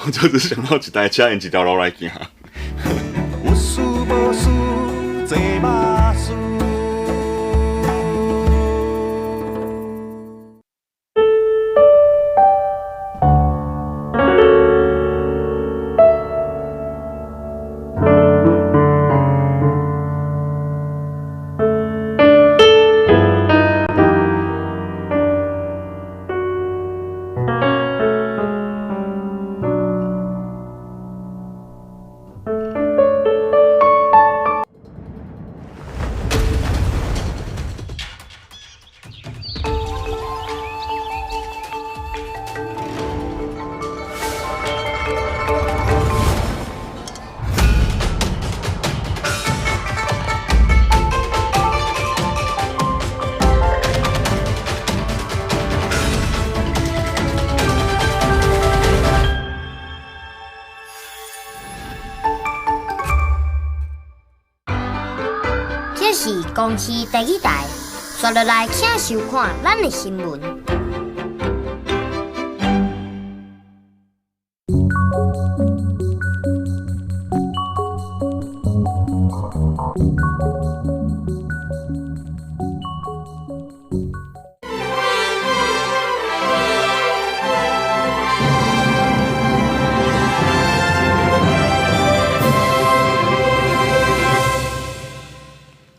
我就只想到一台車沿一條路來行。有事無事做馬事。這是公視第一台，刷落來請收看咱的新聞。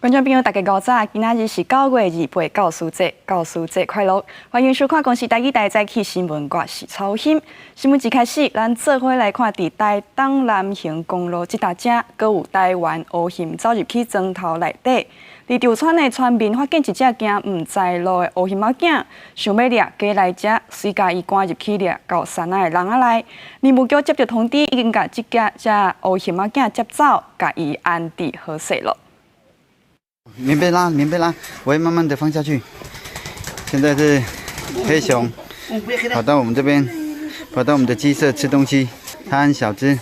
觀眾朋友，大家午早！今仔日是9月28，教師節，教師節快樂！歡迎收看公視台語台早起新聞，我是曹欣。新聞一開始，咱做伙來看，佇台東南橫公路這搭遮，閣有台灣烏熊走入去莊頭內底。佇稻川的村民發現一隻驚毋知路的烏熊仔囝，想欲掠雞來食，遂共伊趕入去掠到山仔的籠仔內。林務局接著通知，已經共這隻烏熊仔囝接走，共伊安置好勢囉。棉被拉，棉被拉，我會慢慢的放下去。現在是黑熊跑到我們這邊，跑到我們的雞舍吃東西，它很小隻。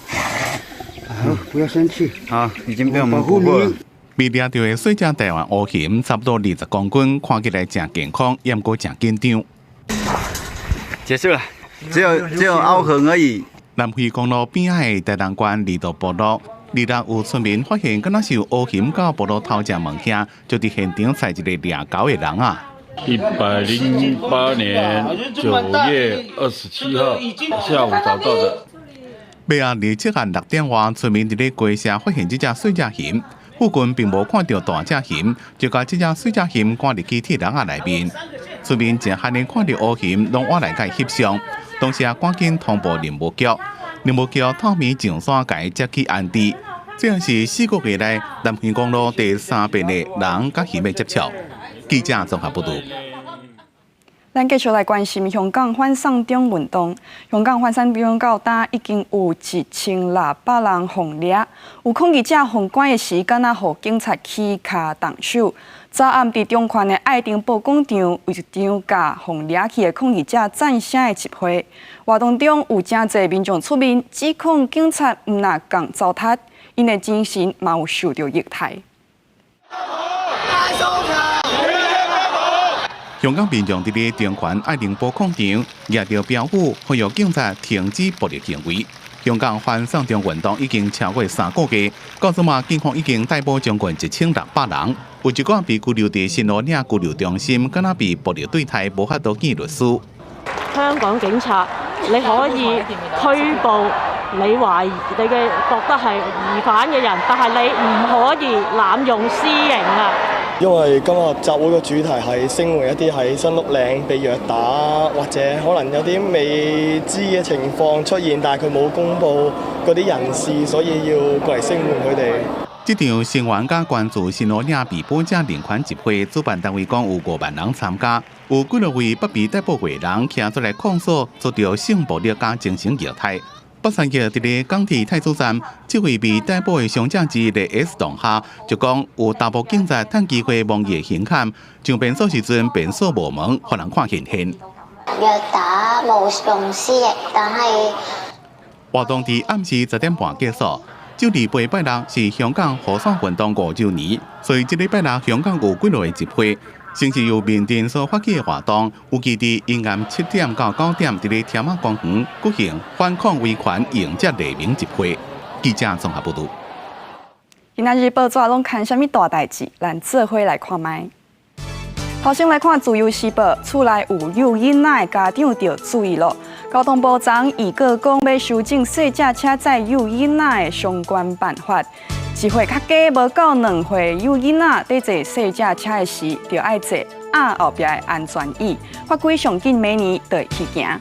好，不要生氣。好，已經被我們捕獲了。被掠著的細隻台灣烏熊，差不多20公斤，看起來誠健康，也毋過誠緊張。結束了，只有凹痕而已。南迴公路邊仔的台東縣離島部落。二日有村民發現，敢若是有烏熊佮部落偷食物件，就佇現場採一個掠猴的籠仔。108年9月27號下午找到的。尾仔27號6點外，村民佇咧雞舍發現這隻細隻熊，附近並無看著大隻熊，就共這隻細隻熊趕入去鐵籠仔內面。村民誠罕的看著烏熊，攏倚來共伊翕相，當時也趕緊通報林務局，林務局透暝上山共伊接去安置。這是4個月內南橫公路第三遍的人佮熊的接觸。記者綜合報導。咱繼續來關心香港反送中運動。香港反送中到今已經有1600人予掠，有抗議者予關的時，敢若予警察起跤動手。昨暗佇中環的愛丁堡廣場有一場共予掠去的抗議者讚聲的集會，活動中有誠濟民眾出面指控警察毋若共糟蹋，𪜶的精神嘛有受著虐待。香港民眾佇咧中環愛丁堡廣場舉著標語，呼籲警察停止暴力行為。香港反送中運動已經超過3個月，到這馬警方已經逮捕將近1600人，有一寡被拘留佇新羅嶺拘留中心，敢若被暴力對待，無法度見律師。香港警察，你可以拘捕你懷疑你嘅覺得係疑犯嘅人，但係你唔可以濫用私刑啊！因為今日集會嘅主題係聲援一啲喺新屋嶺被虐打，或者可能有啲未知嘅情況出現，但係佢冇公佈嗰啲人士，所以要過嚟聲援佢哋。這場聲援佮關注新烏嶺被捕者人權集會，主辦單位講有5萬人參加，有幾多位不被逮捕的人站出來控訴，遭著性暴力佮精神虐待。北三局佇咧港鐵太子站，這位被逮捕的傷者之一的 S 同學就講，有查埔警察趁機會摸伊的胸坎，上便所時陣便所無門，予人看現現。虐打冇用私刑，但係活動佇暗時10點半結束。就禮拜拜六是香港雨傘運動5週年，所以這禮拜六香港有幾落個集會。先是由緬甸所發起的活動，預計佇陰暗7點到9點，佇咧添馬公園舉行反抗威權迎接黎明集會。記者綜合報導。今仔日報紙攏刊啥物大代誌？咱做伙來看覓。頭先來看《自由時報》，厝內有幼囡仔的家長著注意囉。交通部昨預告講，欲修正細隻車載幼囡仔的相關辦法。1歲較低無夠2歲幼囡仔，佇坐細隻車的時，著愛坐壓後壁的安全椅。法規上緊明年就會起行。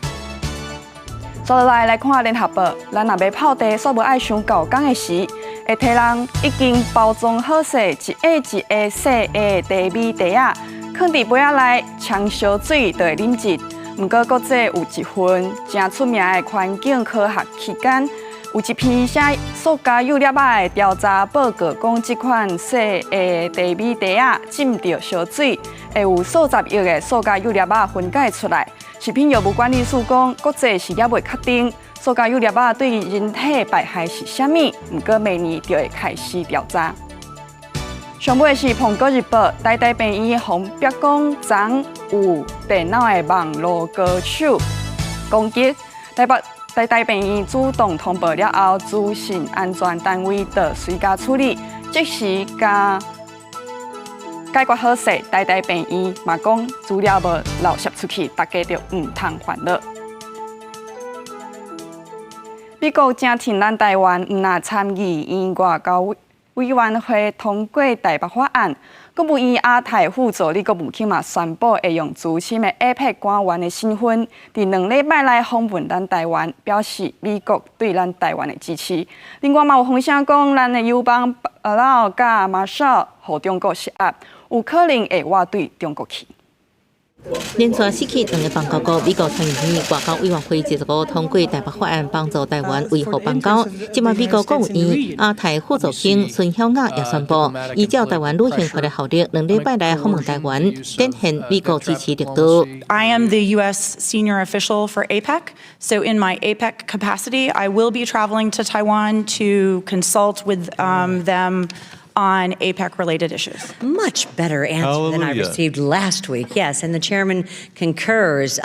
接落來來看《聯合報》，咱若欲泡茶，煞無愛傷厚工的時，會提人已經包裝好勢，一下一下細的茶米袋仔，囥佇杯仔內，沖燒水就會啉一。毋過國際有一份誠出名的環境科學期刊，有一篇寫塑膠幼粒仔的調查報告，講這款細的茶米袋仔浸著燒水，會有數十億的塑膠幼粒仔分解出來。食品藥物管理署講，國際是猶未確定塑膠幼粒仔對人體敗害是啥物，毋過明年就會開始調查。上尾是《蘋果日報》，台大病院予人爆講，昨有電腦的網路高手攻擊，台北台大病院主動通報了後，資訊安全單位就隨共處理，即時共解決好勢。台大病院嘛講資料無漏洩出去，大家就毋通煩惱。美國誠挺咱台灣，毋若參議院外交委員會通過台北法案，國務院亞太副助理國務卿嘛宣布，會用資深的 APEC 官員的身份，佇2禮拜內訪問咱台灣，表示美國對咱台灣的支持。另外嘛有風聲講，咱的友邦帕勞佮馬紹予中國施壓，有可能會倚對中國去。連續失去兩个邦交國，美國參議院外交委員會25通過台北法案，幫助台灣維護邦交。這擺美國國務院亞太副助卿孫曉雅也宣布，依照台灣旅行法的效力，2禮拜內訪問台灣，展現美國支持力度。 I am the U.S. senior official for APEC, so in my APEC capacity, I will be traveling to Taiwan to consult with them on APEC-related issues. Much better answer than I received last week. Yes, and the chairman concurs.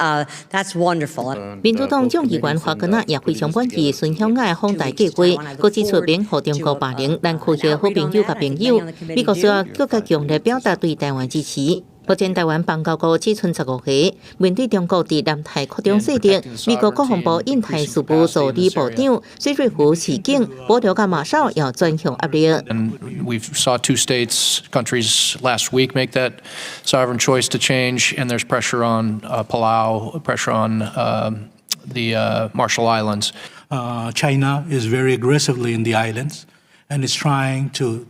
That's wonderful. 民主黨眾議員華格納也非常滿意孫曉雅訪台計劃，閣指出免予中國霸凌咱區域好朋友佮朋友。美國需要閣較強烈表達對台灣支持。目前台灣邦交國只賰15個，面對中國佇南太擴張勢力，美國國防部印太事務助理部長水瑞福示警，保留佮馬紹要轉向壓力。 And we saw two states, countries last week make that sovereign choice to change, and there's pressure on Palau, pressure on the Marshall Islands. China is very aggressively in the islands and is trying to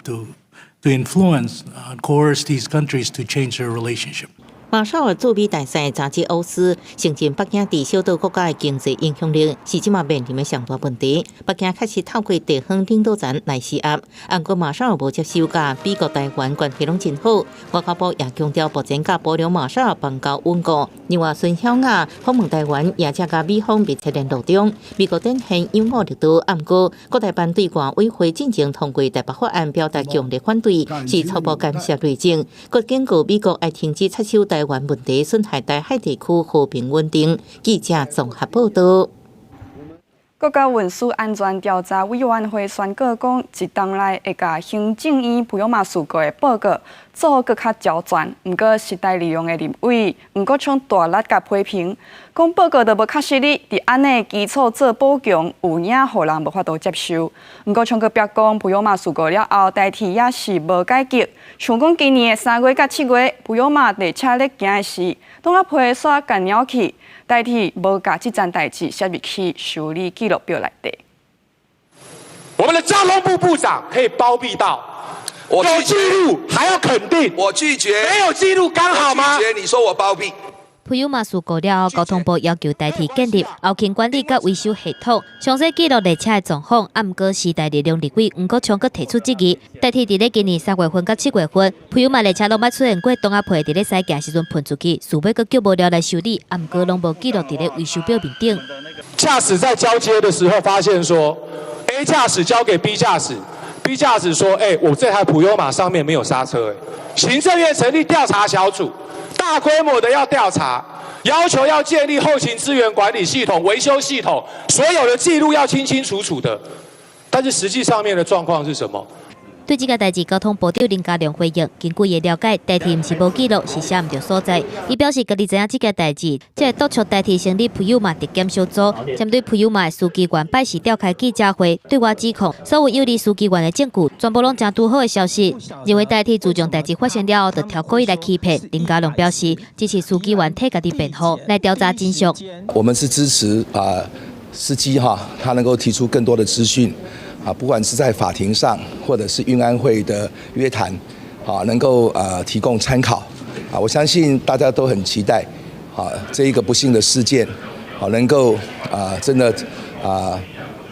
influence, coerce these countries to change their relationship. 馬紹爾駐美大使查吉歐斯承認北京佇小島國家的經濟影響力是這馬面臨的上大問題。北京確實透過地方領導層來施壓，毋過馬紹爾無接受，佮美國台灣關係攏真好。外交部也強調，目前佮保留馬紹爾邦交穩固。另外，孫曉雅訪問台灣，也正佮美方密切聯絡中。美國展現擁護力度，毋過國台辦對外委會進前通過台北法案，表達強烈反對，是初步干涉內政。閣警告美國愛停止插手台灣問題，損害台海地區和平穩定。記者綜合報導。國家運輸安全調查委員會宣告講，一冬內會共行政院普悠瑪事故的報告做閣較周全。毋過，時代力量的立委黃國昌大力共批評，講報告都無確實哩，佇按呢基礎做補強，有影予人無法度接受。黃國昌閣表講，普悠瑪事故了後，台鐵也是無改革。像講今年的3月佮7月，普悠瑪列車咧行的時，擋仔皮煞共貓去，台鐵無共這層代誌寫入去修理記錄表內底。我們的交通部部長可以包庇到，有記錄還要肯定，我拒絕，沒有記錄剛好嗎？拒絕你說我包庇。普悠瑪事故了後，交通部要求台鐵建立後勤管理佮維修系統，詳細記錄列車的狀況。啊，毋過時代力量立委黃國昌閣提出質疑，台鐵佇咧今年3月份佮7月份，普悠瑪列車攏捌出現過擋仔皮佇咧駛行時陣噴出去，事尾閣叫無料來修理，啊，毋過攏無記錄佇咧維修表面頂。駕駛在交接的時候發現說，A 駕駛交給 B 駕駛，B 駕駛說：“欸，我這台普悠瑪上面沒有剎車。”行政院成立調查小組。大規模的要調查，要求要建立後勤資源管理系統、維修系統，所有的記錄要清清楚楚的。但是實際上面的狀況是什麼？對這个代誌，交通部長林佳龍回應，根據伊了解，台鐵毋是無記錄，是寫毋著所在。伊表示，家己知影這个代誌，這會督促台鐵成立普悠瑪特檢小組，針對普悠瑪的司機員拜四召開記者會，對外指控所有有利司機員的證據，全部攏誠拄好的消息。認為台鐵自從代誌發生了後，就挑故意來欺騙。林佳龍表示，支持司機員替家己辯護，來調查真相。我們是支持啊司機哈，他能夠提出更多的資訊。啊，不管是在法庭上，或者是運安會的約談，啊，能夠提供參考，啊，我相信大家都很期待，啊，這一個不幸的事件，啊，能夠啊真的啊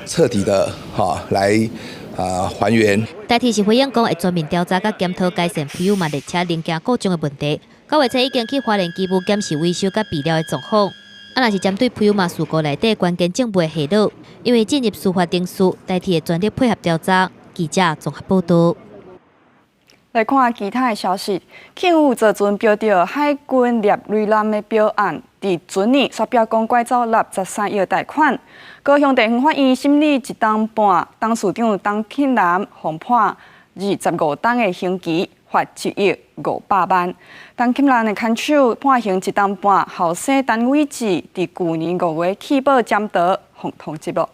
徹底的哈來啊還原。台鐵是回應講會全面調查佮檢討改善普悠瑪列車零件故障的問題。9月初已經去花蓮機務檢視維修佮備料的狀況。啊，若是針對普悠瑪事故內底關鍵證物的下落，因為進入司法程序，台鐵會全力配合調查。記者綜合報道。來看其他的消息，慶富造船標著海軍獵雷艦的標案，佇船年煞表講拐走63億貸款。高雄地方法院審理一冬半，董事長陳慶南予判25冬的刑期，罰1億500萬。陳慶南的牽手判刑一冬半，後生陳偉志佇舊年5月棄保潛逃，予通緝囉。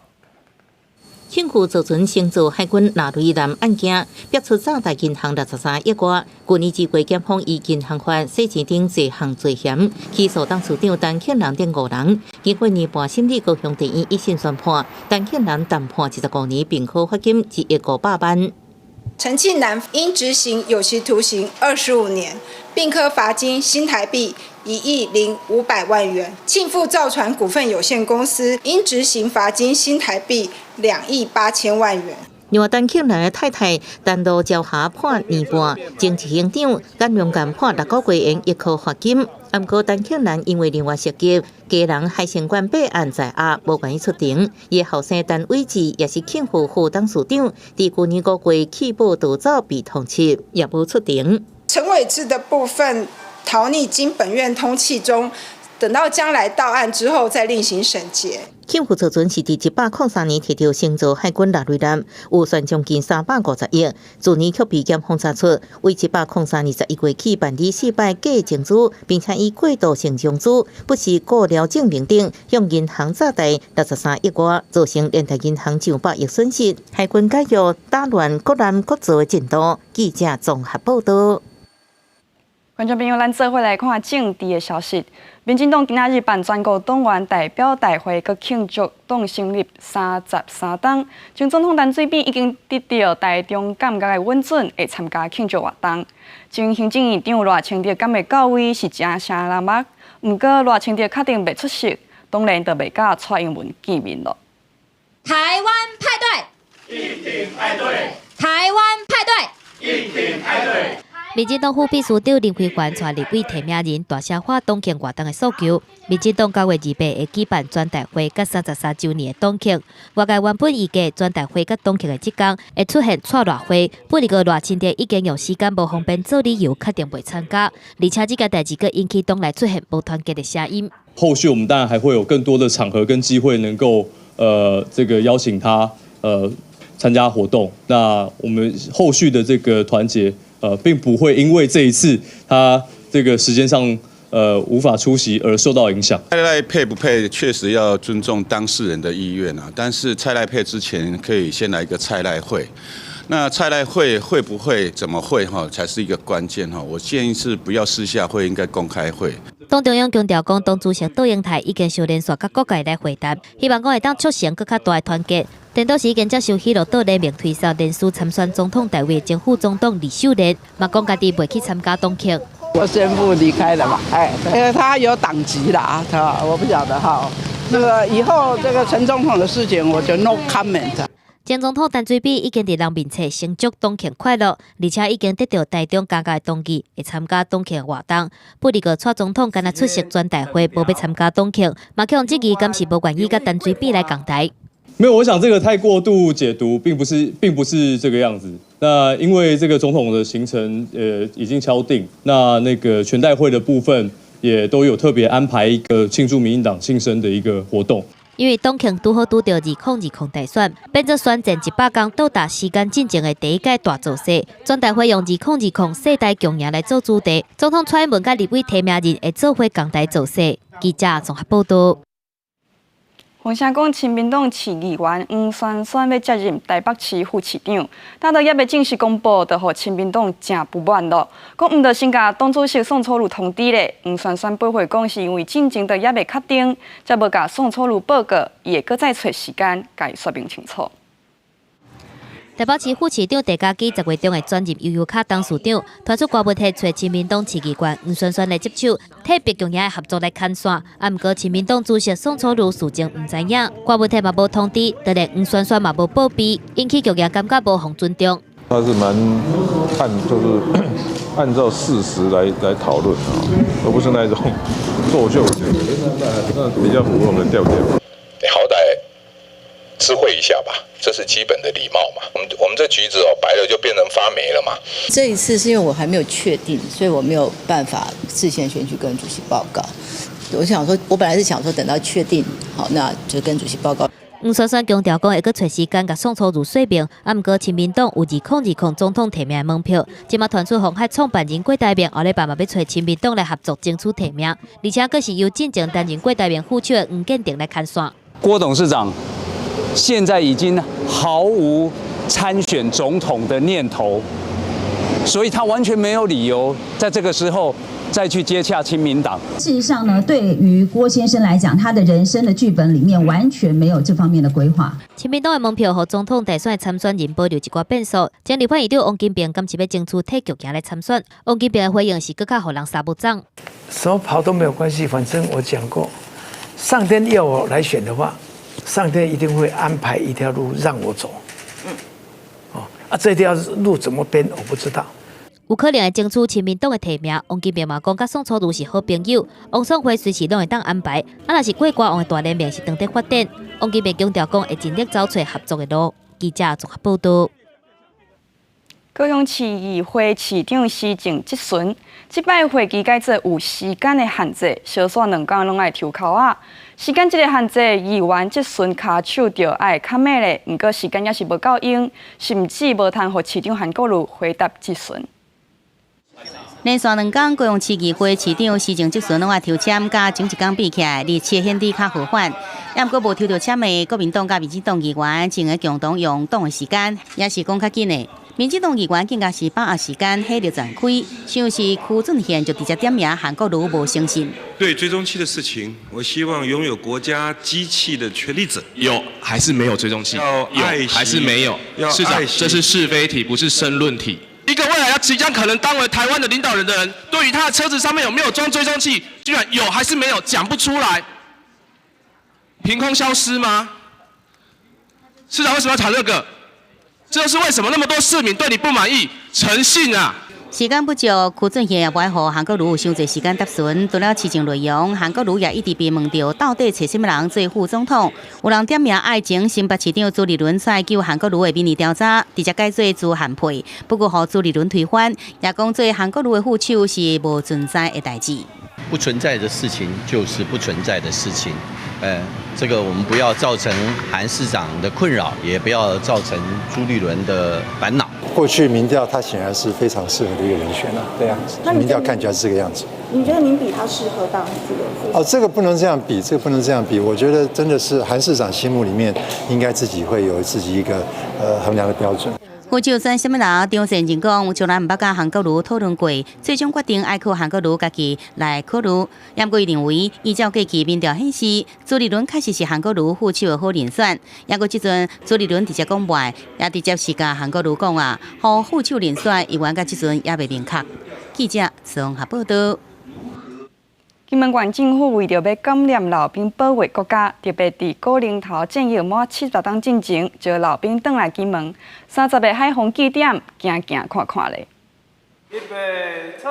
慶富造船承造海軍獵雷艦案件，逼出渣打銀行63億外。舊年2月，檢方以銀行法洗錢等濟項罪嫌起訴董事長陳慶南等五人。經過一年半審理，高雄地院一審宣判，陳慶南暫判25年，並科罰金1億500萬。陳慶南應執行有期徒刑25年，並科罰金新台幣1億0500萬元。慶富造船股份有限公司應執行罰金新台幣2億8000萬元。另外，陳慶南的太太陳羅朝霞判年半，前執行長簡良干判6個月，亦科罰金。毋過，陳慶南因為另外涉及基隆海生館弊案在押，無願意出庭。伊後生陳偉志也是慶富副董事長，佇舊年5月棄保逃走被通緝，也無出庭。陳偉志的部分逃匿經本院通緝中，等到將來到案之後再另行審結。慶富造船是佇103年提著承造海軍獵雷艦，預算將近350億。去年卻被檢方查出，為103年11月起辦理四擺假證書，並且以過渡性融資，不實顧了證明等，向銀行詐貸63億外，造成聯台銀行上百億損失。海軍解約打亂國艦國造的進度。記者綜合報道。觀眾朋友，咱做伙來看政治的消息。民進黨今仔日辦全國黨員代表大會，閣慶祝黨成立33冬。前總統陳水扁已經得到台中監獄的允准，會參加慶祝活動。前行政院長賴清德敢會到位是誠聲人目，毋過賴清德確定袂出席，當然就袂佮蔡英文見面囉。台灣派對，一定派對，台灣派對，一定派對。民進黨副秘書長林飛帆帶立委提名人大聲喊黨慶活動的訴求。民進黨9月28會舉辦全代會佮33週年的黨慶。外界原本預計全代會佮黨慶的這工會出現蔡賴會，不過賴清德已經用時間無方便做理由，確定袂參加。而且這個代誌閣引起黨內出現無團結的聲音。後續我們當然還會有更多的場合跟機會，能夠這個邀請他參加活動。那我們後續的這個團結，並不會因為這一次他這個時間上無法出席而受到影響。蔡賴配不配，確實要尊重當事人的意願啊。但是蔡賴配之前，可以先來一個蔡賴會。那蔡賴會會不會怎麼會哈，才是一個關鍵哈。我建議是不要私下會，應該公開會。黨中央強調講，黨主席杜英台已經受連續佮各界來會談，希望講會當促成閣較大的團結。顛倒是已經接受喜樂島聯名推捒連續參選總統大位的前副總統呂秀蓮，嘛講家己袂去參加黨慶。我宣布離開了嘛，哎，因為他有黨籍啦，他我不曉得哈。這個以後這個陳總統的事情，我就 no comment。前總統陳水扁已經佇人面冊先祝黨慶快樂，而且已經得到台中監獄的同意，會參加黨慶活動。不過，蔡總統干焦出席全代會，無欲參加黨慶，嘛予人質疑敢是無願意佮陳水扁來仝台。沒有，我想這個太過度解讀，並不是這個樣子。那因為這個總統的行程，已經敲定，那個全代會的部分也都有特別安排一個慶祝民進黨慶生的一個活動。因為黨慶拄好拄著2020大選，變做選戰100天到達時間進前的第一屆大造勢。全代會用2020世代共贏來做主題，總統蔡英文佮立委提名人會做伙仝台造勢。記者綜合報道。風聲講，親民黨市議員黃萱萱欲接任台北市副市長，但都猶未正式公布，就予親民黨誠不滿咯。講毋著先共黨主席宋楚瑜通知咧，黃萱萱駁回講是因為進前都猶未確定，才無共宋楚瑜報告，伊會閣再揣時間，共伊說明清楚。台北市副市長鄭家基10月中會轉任悠遊卡董事長，傳出郭文鐵揣親民黨市議員黃萱萱來接手，替白共贏的合作來牽線。啊，毋過親民黨主席宋楚瑜事前毋知影，郭文鐵嘛無通知，當然黃萱萱嘛無報備，引起共贏感覺無予尊重。他是蠻按就是按照事實來討論啊，而不是那種作秀型的，那比較符合我們的調調。你好歹知會一下吧，這是基本的禮貌嘛。我們這橘子哦，白了就變成發霉了嘛。這一次是因為我還沒有確定，所以我沒有辦法事先先去跟主席報告。我想說，我本來是想說等到確定，好，那就跟主席報告。黃萱萱強調講會閣揣時間共宋楚瑜說明，啊，毋過親民黨有2020總統提名的門票，這馬傳出鴻海創辦人郭台銘後禮拜嘛欲揣親民黨來合作爭取提名，而且閣是由進前擔任郭台銘副手的黃建庭來牽線。郭董事長現在已經毫無參選總統的念頭，所以他完全沒有理由在這個時候再去接洽親民黨。事實上呢，對於郭先生來講，他的人生的劇本裡面完全沒有這方面的規劃。親民黨的門票予總統大選參選人保留一寡變數。前立法院長王金平敢是欲爭取替共贏來參選？王金平的回應是閣較予人三不掌。什麼跑都沒有關係，反正我講過，上天要我來選的話，上天一定會安排一條路讓我走。哦，啊，這條路怎麼編，我不知道。有可能會爭取親民黨的提名，王金平嘛講，佮宋楚瑜是好朋友，王宋會隨時攏會當安排。啊，若是過歌王的大聯盟是當佇發展，王金平強調講會盡力走揣合作的路。記者綜合報道。高雄市議會市長施政質詢，這擺會期改做有時間的限制，相煞兩工攏愛抽籤仔。時間這个限制，議員質詢跤手就愛較猛咧，毋過時間猶是無夠用，甚至無通予市長韓國瑜回答質詢。連續兩工，高雄市議會市長施政質詢攏愛抽籤，佮前一工比起來，日期顯得較和緩。猶毋過無抽著籤的國民黨佮民進黨議員，前個共同用擋的時間，也是講較緊的。民進黨議員更加是把握時間，火力全開，像是柯俊憲就直接點名韓國瑜無誠信。對追蹤器的事情，我希望擁有國家機器的權力者有還是沒有追蹤器？有還是沒有？市長，這是是非題，不是申論題。一個未來要即將可能當為台灣的領導人的人，對於他的車子上面有沒有裝追蹤器，居然有還是沒有，講不出來，憑空消失嗎？市長為什麼要談這個？這就是為什麼那麼多市民對你不滿意，誠信啊！時間不足，柯俊憲也無愛予韓國瑜有傷濟時間答詢。除了市政內容，韓國瑜也一直被問著到底揣啥物人做副總統。有人點名愛前新北市長朱立倫出來救韓國瑜的民意調查，直接改做朱韓配。不過，予朱立倫推翻，也講做韓國瑜的副手是無存在的代誌。不存在的事情就是不存在的事情，這個我們不要造成韓市長的困擾，也不要造成朱立倫的煩惱。過去民調他顯然是非常適合的一個人選了，對啊，民調看起來是這個樣子。你覺得您比他適合當這個副？哦，這個不能這樣比，這個不能這樣比。我覺得真的是韓市長心目裡面應該自己會有自己一個衡量的標準。副手選啥物人？張善政講，從來毋捌佮韓國瑜討論過，最終決定愛靠韓國瑜家己來考慮。毋過伊認為，依照過去民調顯示，朱立倫確實是韓國瑜副手的好人選。毋過這陣朱立倫直接講袂，也直接是共韓國瑜講啊，予副手人選，猶原到這陣猶未明確。記者綜合報道。金門縣政府為著欲感念老兵保衛國家，特別佇古寧頭戰役滿70冬進前，招老兵轉來金門30個海防據點行行看看咧。預備，出！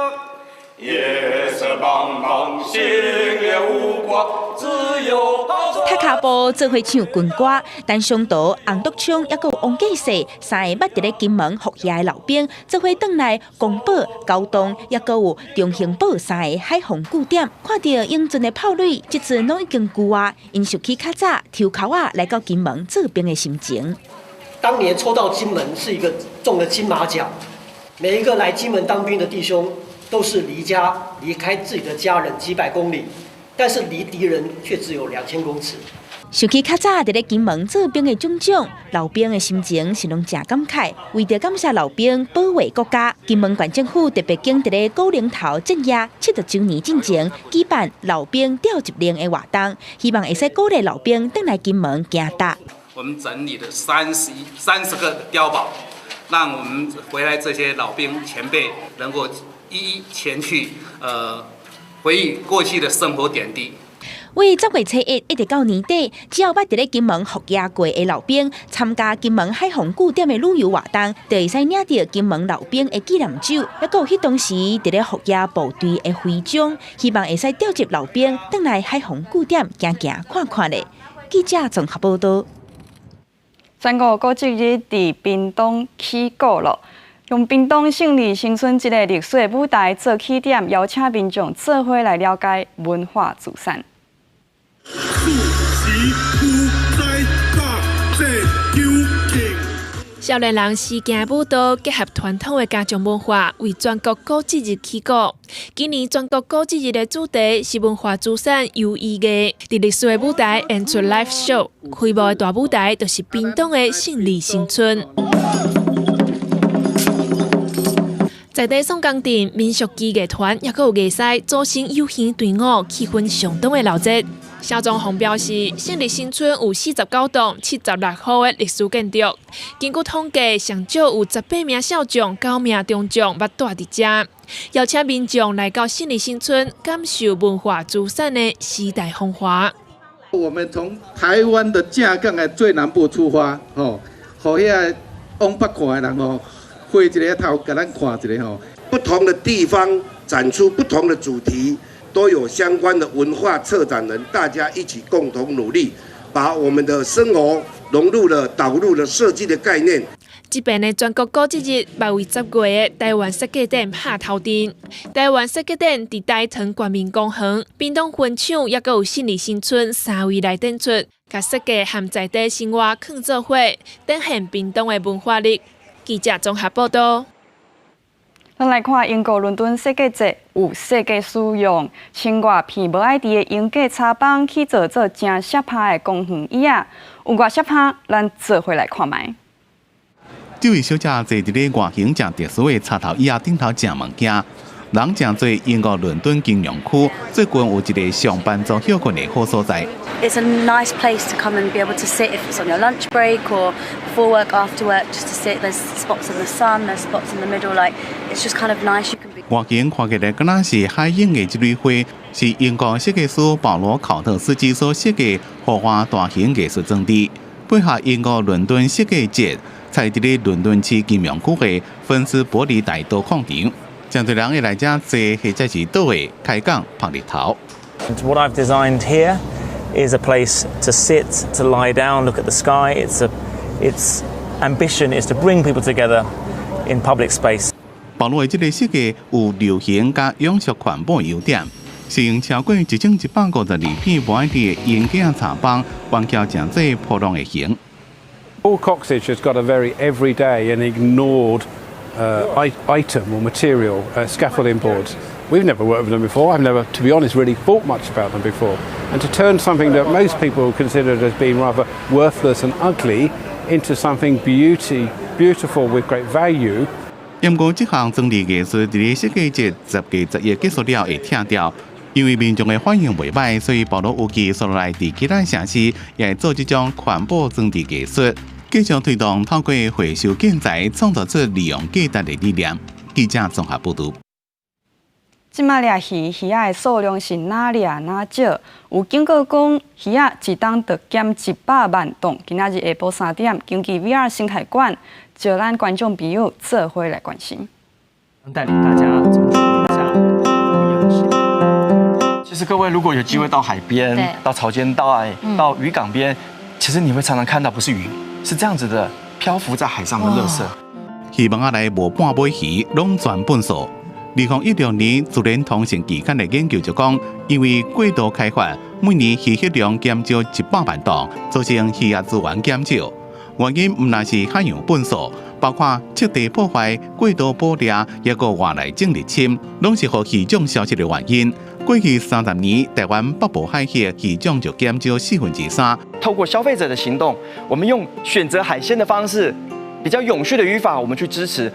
夜色茫茫，心也無掛，只有踢跤步做伙唱軍歌，陳松道、洪篤昌抑閣有王繼世三个捌佇咧金門服役的老兵，做伙轉來光寶、高洞，抑閣有中興堡三个海防據點，看著英俊的炮壘，這陣攏已經舊啊，𪜶想起較早抽鉤仔來到金門做兵的心情。當年抽到金門是一個中了金馬獎，每一個來金門當兵的弟兄，都是離家離開自己的家人幾百公里，但是離敵人卻只有2000公尺。想起較早佇咧金門做兵的種種，老兵的心情是攏誠感慨。為著感謝老兵保衛國家，金門縣政府特別揀佇咧古寧頭鎮壓70週年進前舉辦老兵召集令的活動，希望會使鼓勵老兵轉來金門行踏。我們整理了30個碉堡，讓我們回來這些老兵前輩能夠一一前去，回憶過去的生活點滴。為10月初1一直到年底，只要捌佇咧金門服役過的老兵參加金門海防據點的旅遊活動，就會使領著金門老兵的紀念酒，抑閣有彼當時佇咧服役部隊的徽章，希望會使召集老兵轉來海防據點行行看看咧。記者綜合報道。全國古蹟日佇屏東起鼓囉。用屏東勝利新村這個歷史的舞台做起點，邀請民眾做伙來了解文化資產。四時在大這少年人時行舞蹈，結合傳統的家常文化，為全國古蹟日起鼓。今年全國古蹟日的主題是文化資產有意義。佇歷史的舞台演出 live show，開幕的大舞台就是屏東的勝利新村。在地宋江鎮民俗技藝團，抑閣有藝師組成有形隊伍，氣氛相當的熱鬧。蕭宗宏表示，勝利新村有49棟76戶的歷史建築，根據統計，上少有18名少將、9名中將捌蹛佇遮。邀請民眾來到勝利新村，感受文化資產的時代風華。我們從台灣的正港的最南部出發，吼，予遐往北看的人吼，回一个頭，共咱看一下吼。不同的地方展出不同的主題。都有相關的文化策展人，大家一起共同努力，把我們的生活融入了導入了設計的概念。這擺的全國古蹟日，嘛為10月的台灣設計展拍頭陣。台灣設計展佇大屯國民公園、屏東分廠，抑閣有勝利新村三位來展出，共設計和在地生活囥做伙，展現屏東的文化力。記者綜合報道。咱來看英國倫敦設計節，有設計師用千外片無愛佇的鷹架插枋去做做誠攝拍的公園椅仔，有偌攝拍，咱做伙來看覓。這位小姐坐佇咧外形誠特殊的插頭椅仔頂頭食物件，人誠濟英國倫敦金融區最近有一个上班族歇睏的好所在。 It's a nice place to come and be able to sit if it's on your lunch break or before work, after work, just to sit. There's spots in the sun, there's spots in the middle. Like it's just kind of nice. You can be. 外形看起來敢若是海湧的這類花，是英國設計師保羅考特斯基所設計豪華大型藝術裝置，配合英國倫敦設計節，在佇咧倫敦市金融區的芬斯伯里大道廣場，誠濟人會來遮坐或者是倒下開講曬日頭。 What I've designed here is a place to sit, to lie down, look at the sky. Its ambition is to bring people together in public space. 保羅的這个設計有流行佮永續環保優點，是用超過1152片無愛佇的鷹架插枋，彎曲成做波浪的形。 Paul Cocksedge has got a very everyday and ignored item or material, scaffolding boards. We've never worked with them before. I've never, to be honest, really thought much about them before. And to turn something that most people considered as being rather worthless and ugly into something beautiful with great value. 毋過，這項裝置藝術佇咧設計節10月11結束了會拆掉，因為民眾的反應袂䆀，所以保羅預計紲落來佇其他城市也會做這種環保裝置藝術，繼續推動透過回收建材創造出利用價值的理念。記者綜合報導。這擺掠魚，魚仔的數量是若掠若少。有警告講，魚仔一冬就減100萬噸。今仔日下晡3點，根據 VR 生態館，招咱觀眾朋友做伙來關心。帶領大家從底下。实各位如果有機會到海邊、到潮間帶、到漁港邊，其實你會常常看到不是魚，是這樣子的漂浮在海上的垃圾。魚網仔內無半尾魚，攏全糞埽。2016年《自然通訊》期刊的研究就講，因為過度開發，每年漁獲量減少100萬噸，造成漁業資源減少。原因毋但是海洋糞埽，包括徹底破壞、過度捕獵，抑閣外來種入侵，攏是予魚種消失的原因。過去30年，台灣北部海域魚種就減少3/4。透過消費者的行動，我們用選擇海鮮的方式，比較永續的漁法，我們去支持，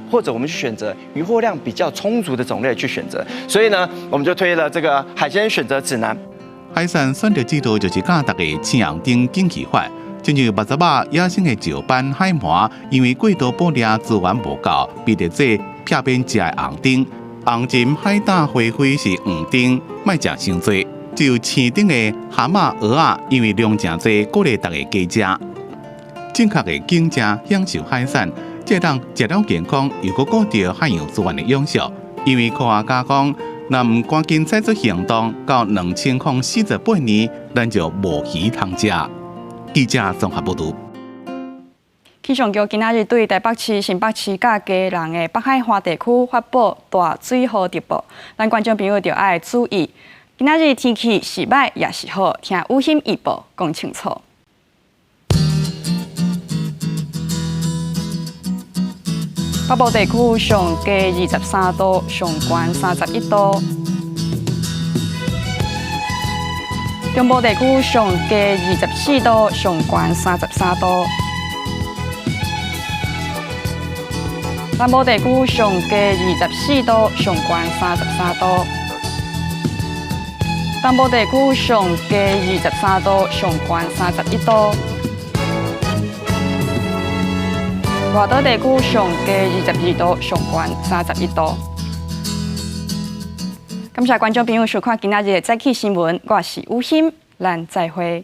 或者我們去選擇漁獲量比較充足的種類去選擇。所以呢，我們就推了這個海鮮選擇指南。海產選擇制度就是教大家青紅燈緊去發。親像目十仔野生的石斑海鰻，因為過度捕獵資源無夠，被列做避免食的紅燈。紅鱘海膽花輝是黃燈，莫食傷濟。只有青燈的蛤蟆蚵仔，因為量誠濟，鼓勵大家加食。正確的揀食享受海產，這當食了健康，又閣顧著海洋資源的永續。因為科學家講，若毋趕緊採取行動，到2048年，咱就無魚通食。記者綜合報導。氣象局今仔日對台北市、新北市佮基隆的北海岸地區發布大水雨特報，咱觀眾朋友著愛注意。今仔日天氣是䆀抑是好，聽雨欣預報講清楚。北部地區上低23度，上懸31度。中部地區上低24度，上懸33度。南部地區上低24度，上懸33度。東部地區上低23度，上懸31度。外島地區上低22度，上懸31度。感謝觀眾朋友收看今仔日的早起新聞，我是雨欣，咱再會。